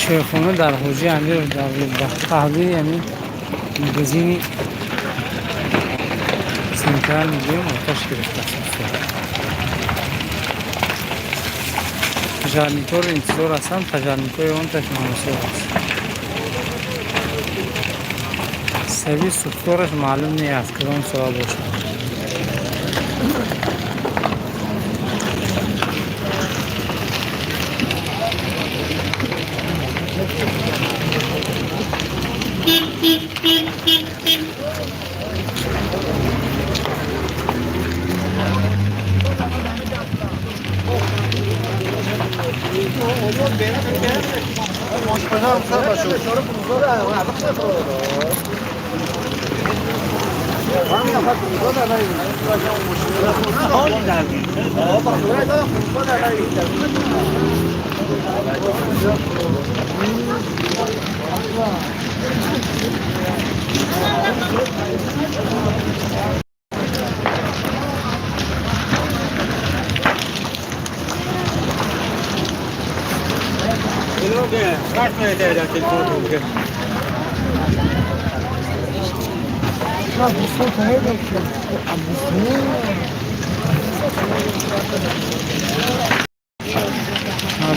Чойхона дар Ҳоҷи Амир, дар паҳлӯи ҳамин магазини Центральный гӯем, оташ гирифтааст. Пожарникҳоро интизор ҳастанд, пожарникҳои он таш муносиб аст. Сабаби сӯхтораш маълум не аст, кадом сабаб бошад.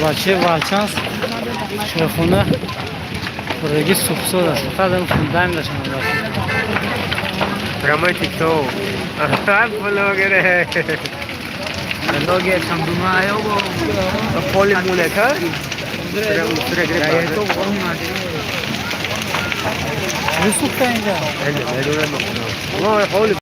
Бачаи Валчанс, чойхона пурраги сӯхтсоз аст, фақат ам фундаменташ монда. Прямой тикток. Блогер. Блогер સમજુમાં આવ્યો. Поли мунека. Сӯхта инҷа. Холи.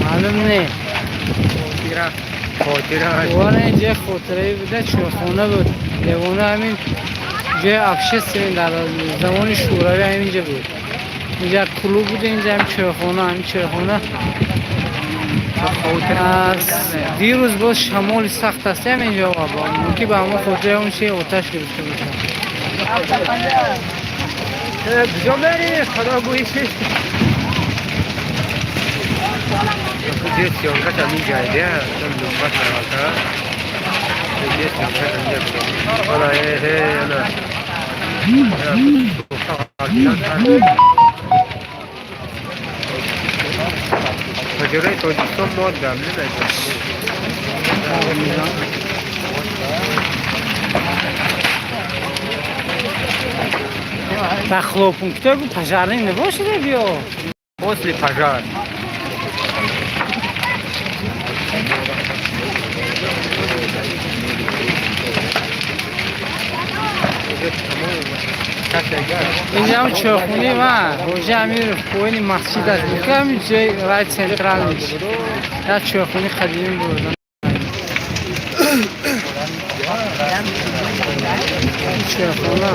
Маълум не. Хотира инҷа хотираи буда, чойхона буд. Девона ҳамин ҷои общественный дар замони Шӯравӣ ҳаминҷа буд. Инҷа клуб буд, инҷа ҳам чойхона, ҳамин чойхона. Аз дирӯз боз шамоли сахт аст ҳаминҷо, мумкин ба ҳамон хотири он чи оташ гирифта бошад. Куҷо мери? Худо гӯйиш. Здесь съемка там не джайде, там люба сарвата. Здесь съемка там не было. Она, э, она. Ҳоҷираи Тоҷикистон мо дам намедонем. Дар хлопункто пожарный набошида биё. После пожар. Инҷа ҳам чойхонаи ва Ҳоҷи Амиров, поини масҷид аст. Мумкин ҳамин ҷои рай центральныйш. Як чойхонаи қадимӣ буд. Чойхона.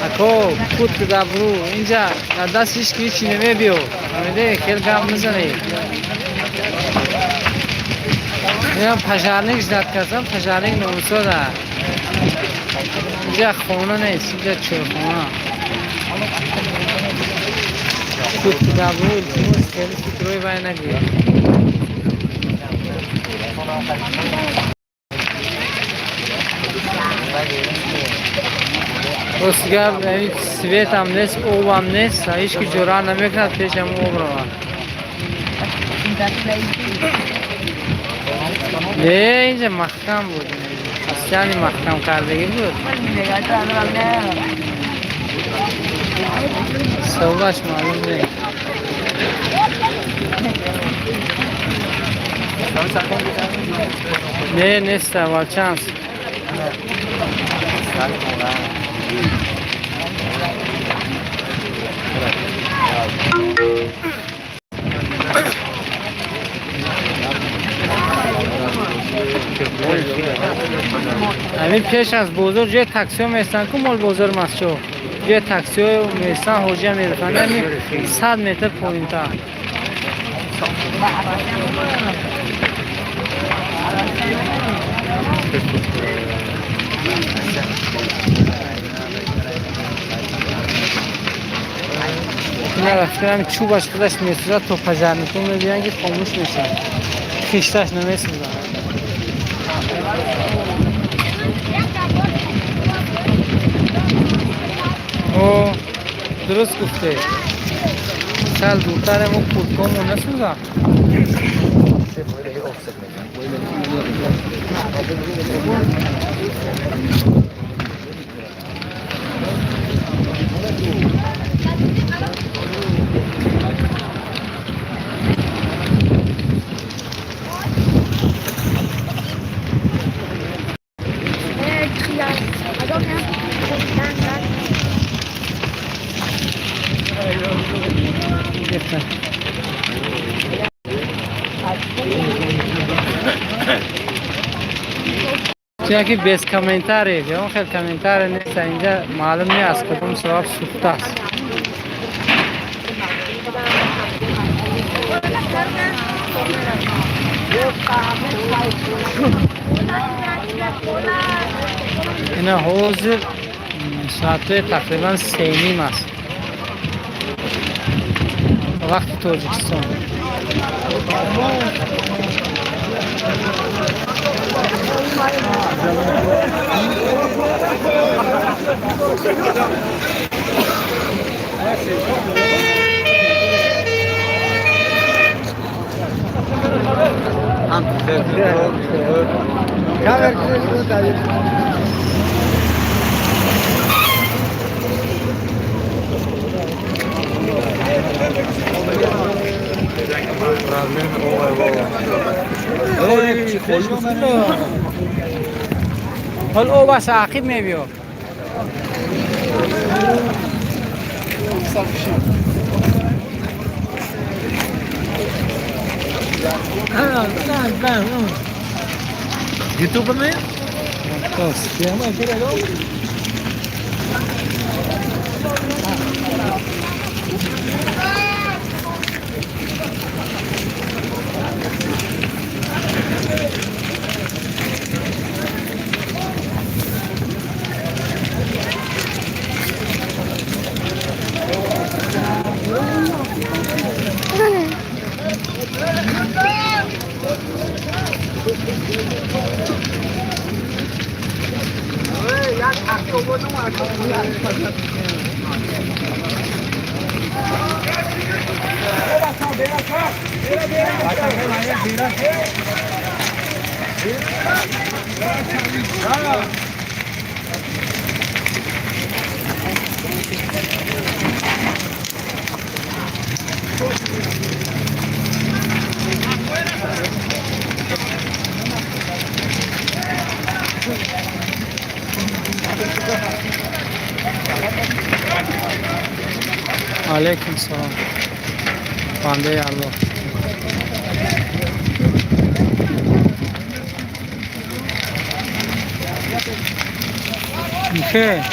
Ако кут добру, инҷа дар даст ҳеч ки ҳечи намебиё. Фаҳмиде, хел гап мезанӣ. Инам пожарник ждать кардам, пожарник номусода. Инҷа хона нест, инҷа чойхона. Кут добру, илтимос, хеле фикрҳои вай нагӯед. Рост гап, ҳамин светам нест, обам нест, ҳеч ки ҷуръат намекунад пешам об равад. Не, инҷа маҳкам буд. Постоянно маҳкам кардагӣ буд. Сабабаш маълум не. Не, нест, Валчанс. Ҳамин пеш аз бозор ҷои таксиҳо меистанд ку, мол бозор масчо. Ҷои таксиҳо меистанд, Ҳоҷия мерефанд. Ҳамин 100 метр поинтар. Фикрам, чӯбаш худаш месӯзад, то пожарник он мебиёянд, ки хомӯш мешавад, хишташ намесӯзад. О, дуруст гуфте, сал дуртаре мо курткомон насӯзад. Гирифтан. Чунки без комментарий, он хел комментарий нест инҷа, маълум не, аз кадом сабаб сӯхтааст. Ина ҳозир соатҳои тақрибан 3:30 аст, вақти Тоҷикистон. Ҳол обаш ақиб мебиёд. यूट्यूब में। Мумтоз. Алейкум салом, бандаи Аллоҳ. Михе.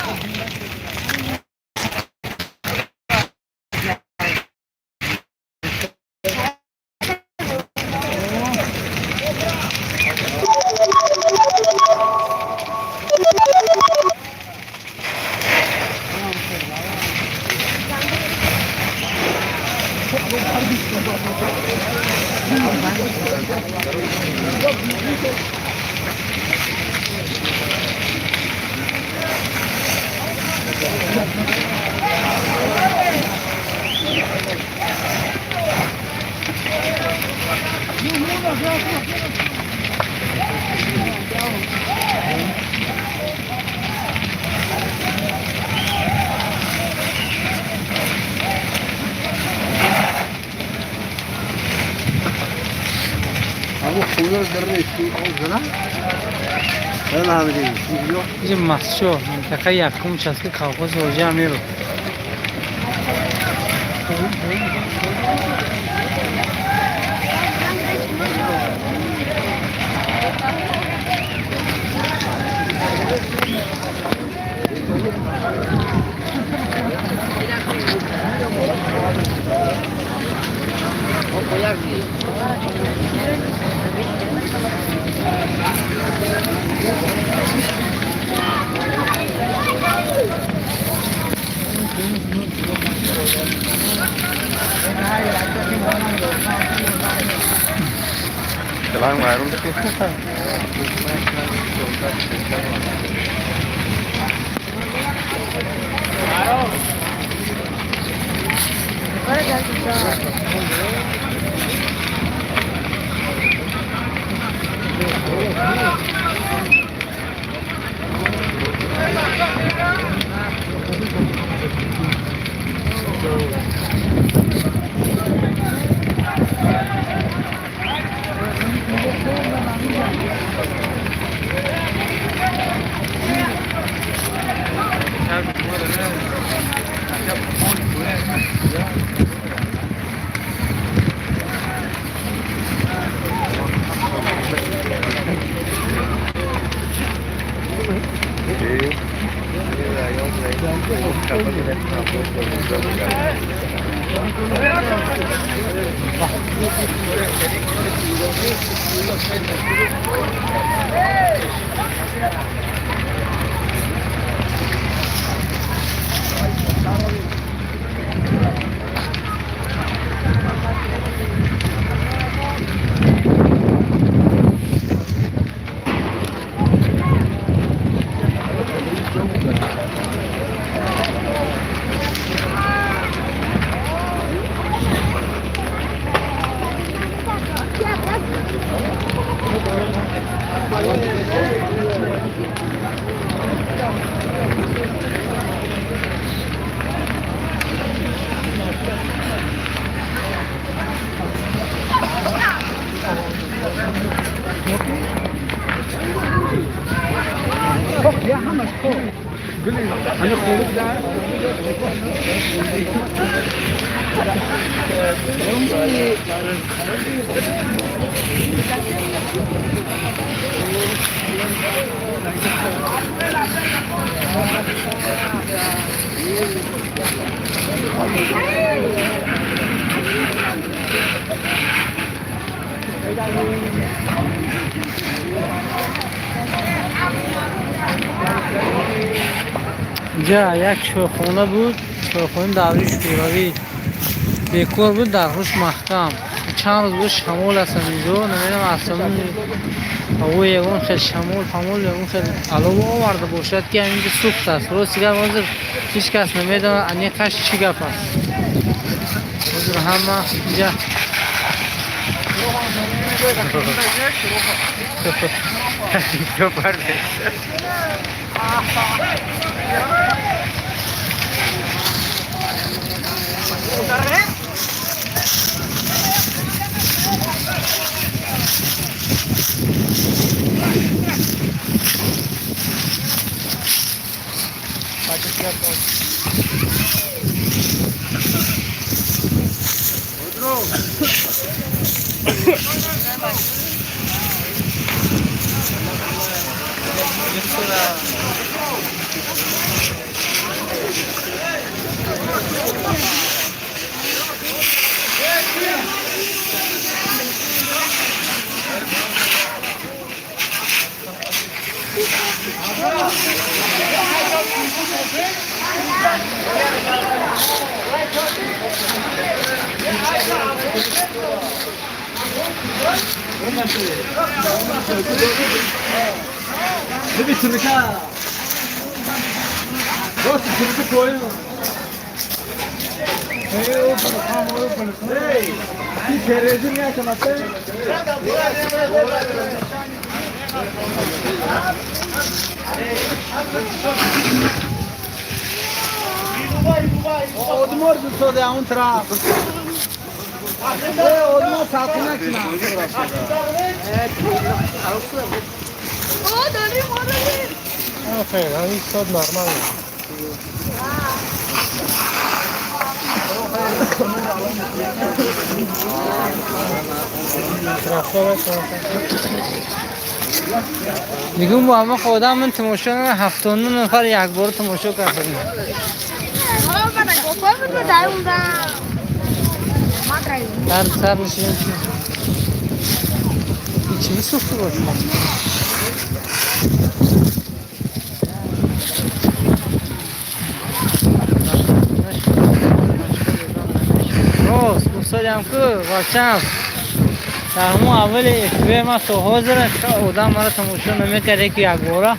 Инҷа Мастчоҳ, минтақаи якум, участка колхози Ҳоҷи Амиров. Инҷа як чойхона буд, чойхонаи даври Шӯравӣ. Бекор буд, дар ҳуш маҳкам. Чанд рӯз буд шамол аст инҷо, намедонам аз ҳавои ягон хел шамол, памол ягон хел алова оварда бошад, ки ҳаминҷо сӯхт аст. Рости гап ҳозир ҳеҷ кас намедонад аниқаш чӣ гап аст. Ҳозир ҳама инҷа Мегӯм бо ҳама одам ман тамошо на 79 нафар якбора тамошо кардам. Дар сар нишинем чӣ сӯхта бошад? Рост, гуфтодям ку, бачам. Дар ҳамон аввали эфире ма то ҳозир одам маро тамошо намекард, яки якбора,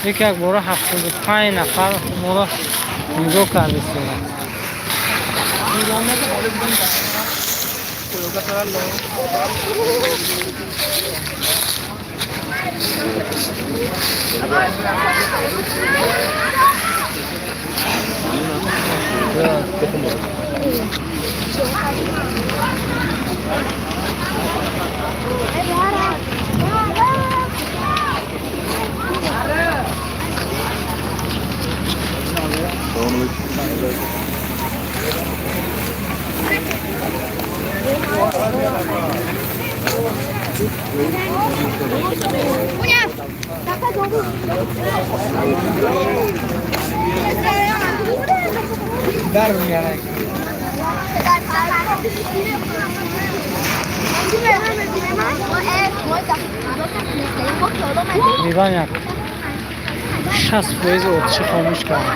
яки якбора 75 нафар моро нигоҳ кардастанд. Тақрибан як 60% отиши хомӯш кард.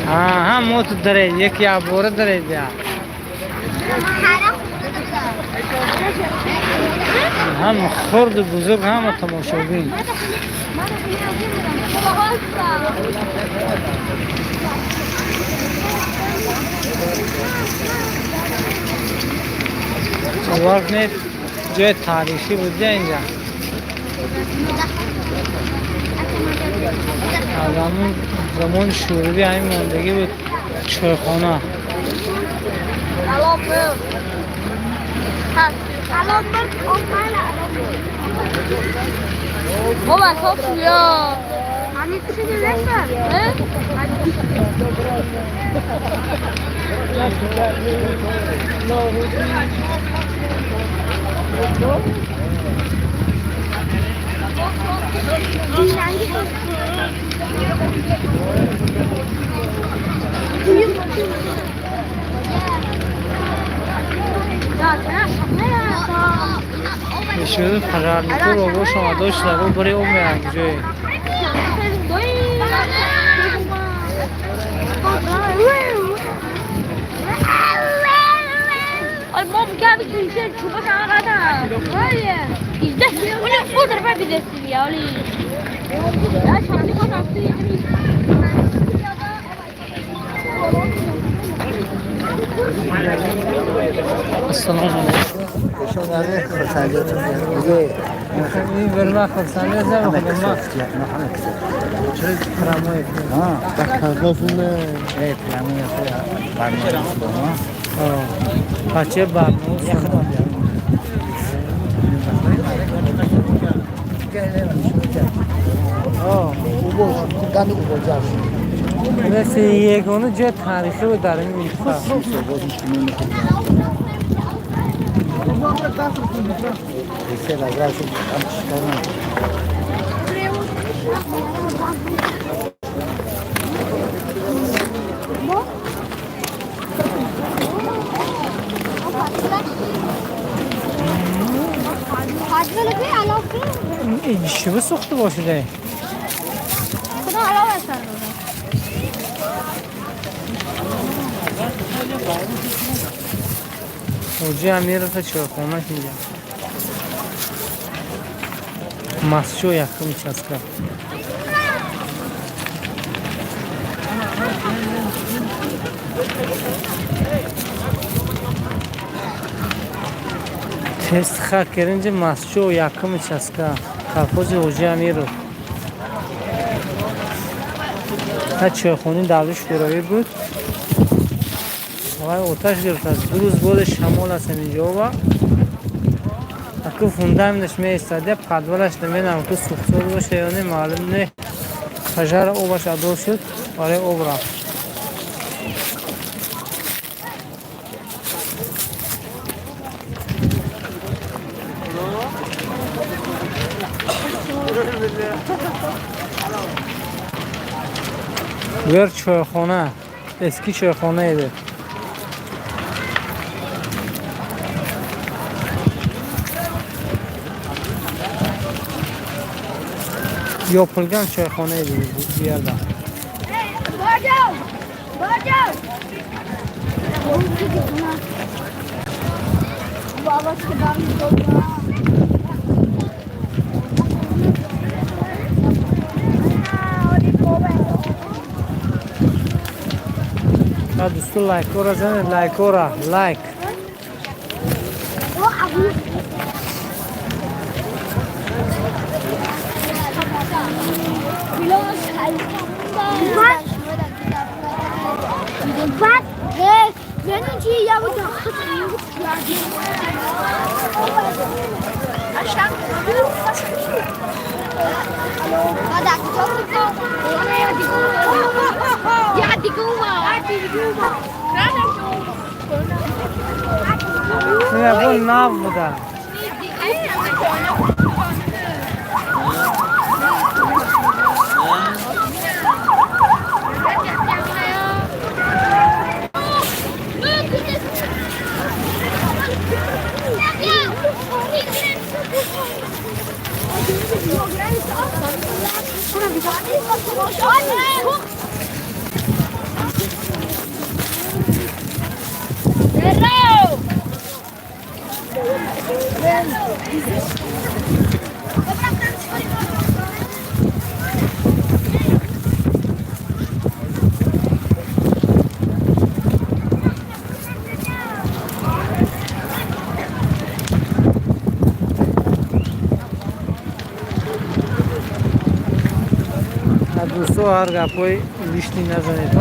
Ҳа, мо ту даред, яки якбора даред я. Ҳам хурду бузург, ҳама тамошобин. Бовар кунед, ҷои таърихӣ буда инҷа. Аз ҳамун замони шӯравӣ ҳамин мондагӣ буд чойхона. Нишони пожарникҳо обош омада шуда, бо барои об меранд ҷое. Ассалому алайкум. این برما خرسانده زم برما پراموی بچه برنامه مثل یگانه جای تاریخی بود در این منطقه. این چی سوخته باشه؟ Ҳоҷи Амиров чойхона инҷа. Масчо якум участка. Тест хакер инҷа Масчо якум участка. Колхози Ҳоҷи Амиров. Та чойхонаи даври шӯравӣ буд. Вай оташ гирифтааст. Ду рӯз боди шамол аст инҷо ва аку фундаменташ меистад, подвалаш намедонам ку сӯхтор боша ё не, маълум не. Пожар обаш адо шуд, барои об рафт. Вер чойхона, eski чойхона edi. Yopilgan choyxona edi bu yerda. Дӯсту, лайкора занед, лайкора, лайк. Нав буда. Дӯсто, ҳар гапҳои лишний назанед.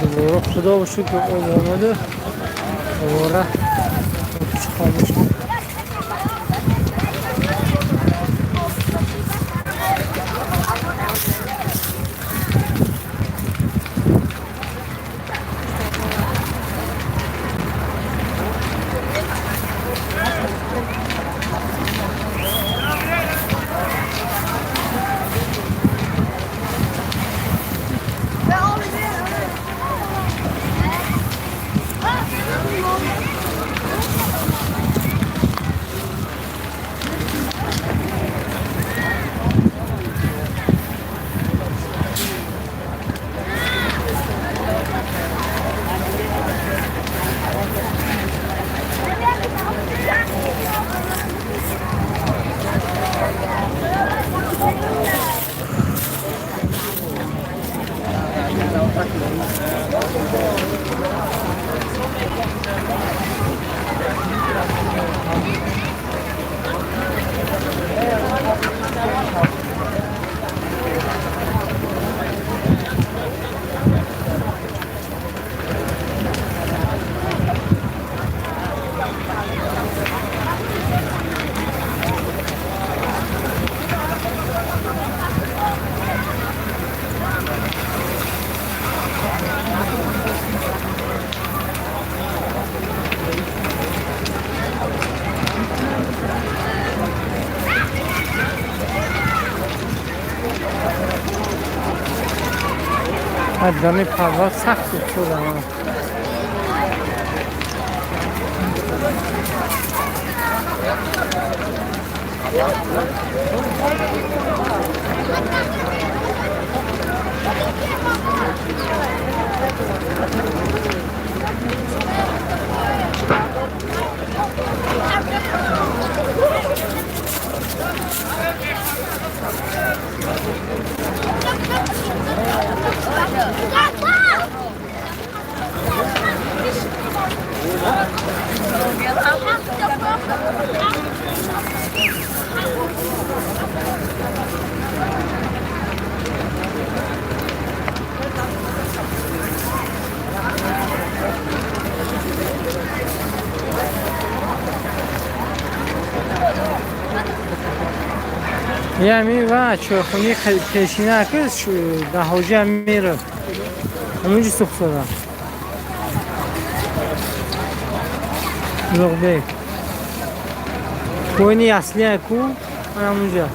Дубора, худо шукр, об омаду, дубора хомӯш. Дарни парвоз сахт шуда. Ями ва чойхонаи пешина ки дар ҳоҷиам мерафт. Ҳаминҷо сӯхт зада. Улуғбек. Поини аслия ку ҳамунҷа.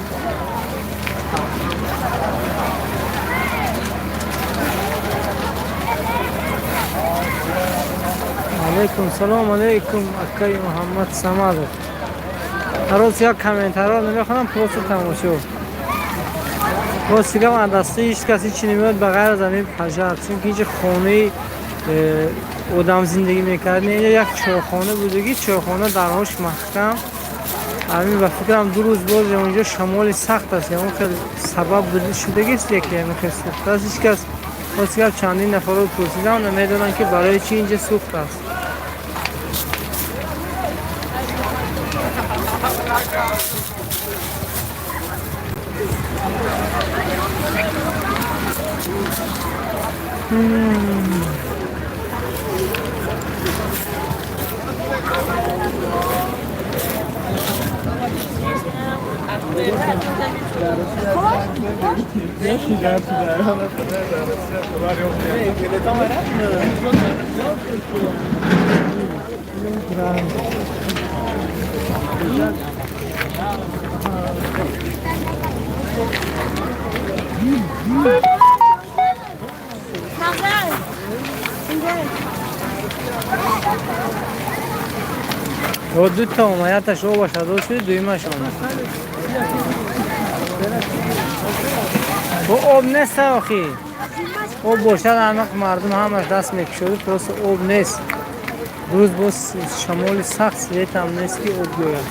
Алейкум салом, алейкум, акаи Муҳаммад Самадов. Ҳар як комментарро намехонам, просто тамошо. Рости гап, аз дасти ҳеҷ кас ҳичи намеояд, ба ғайр аз ҳамин пожар, чунки инҷа хонаи одам зиндагӣ мекард. Инҷа як чойхона будагӣ, чойхона дарҳош маҳкам. Ҳамин ба фикрам 2 рӯз боз онҷо шамоли сахт аст, ягон хел сабаб шудагист, яке ҳамин хел сӯхт аст. Ҳеҷ кас, рости гап, чандин нафарро пурсидам, намедонанд, ки барои чӣ инҷа сӯхт аст. О, дута омад, якташ обаш адо шуд, дуюмаш омад. Бо об нест охи. Об бошад, ҳамақ мардум ҳамаш даст мекушоду, просто об нест. Рӯз боз шамоли сахт, светам нест, ки об биёяд.